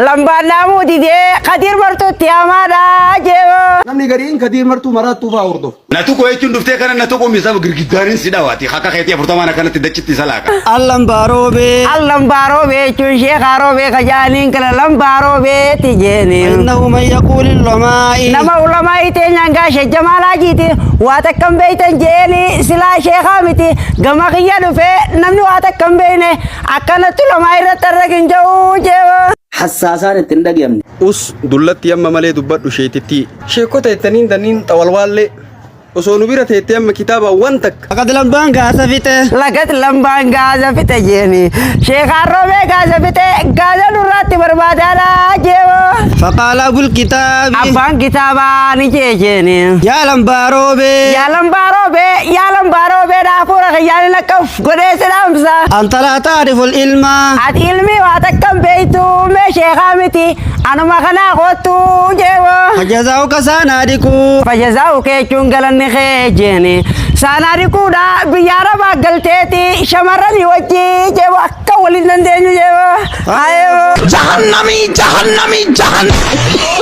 Lambaan dhaamuu didee Kadiir Martuutti hamaadha jeewo. Namni gariin Kadiir Martuu maraattuu fa'aa hordofa. Na tuqu jechuun dhuftee kana na tuqu misa girgiddaanin si dhawaati. Akka keetii afurtamaan akkanatti dachitti isa laaqa. Allambaa roobee. Allambaa roobee jechuun sheekaa roobee kajaaniin kana lambaa roobeeti jeeni. Innahu man yaquuli ulamaa'i. Nama ulamaa'ii teenyaan gaashe jamaalaa jiiti waa takka hin beeytan jeeni silaa sheekaa miti gama kiyya dhufee namni waa takka hin beeyne akkanatti ulamaa irratti arragin ja'uu jeewo. Hassaasaan itti hin dhagayamne. Us dullatti amma malee dubbadhu sheetittii. Sheekota jettaniin tanniin xawalwaallee osoo nu bira teettee amma kitaaba wan takka. Laqad lambaan gaasa fixe. Lagat lambaan gaaza fixe jeeni. Sheekaan roobee gaaza fixe gaaza nurraatti barbaadaadha jeewo. Faqaala abul kitaabi. Abbaan kitaabaa ni jee jeeni. Yaa lambaa roobee. Yaa lambaa roobee yaa lambaa roobee dhaafuura kiyyaan akka uf godhee si dhaamsa. Anta laa ta'riful ilma. Ati ilmii waa takka hin beektu mee sheekaa miti anuma kanaa koottu jeewo. Fajazaa'uka saanaadiku. Fajazaa'u kee jechuun galanni kee jeeni. Saanaadikuudha biyya arabaa galteeti shamarranii wajji jeewo akka waliin dandeenyu jeewo. Hayeewo. Jahannamii jahannamii jahannamii.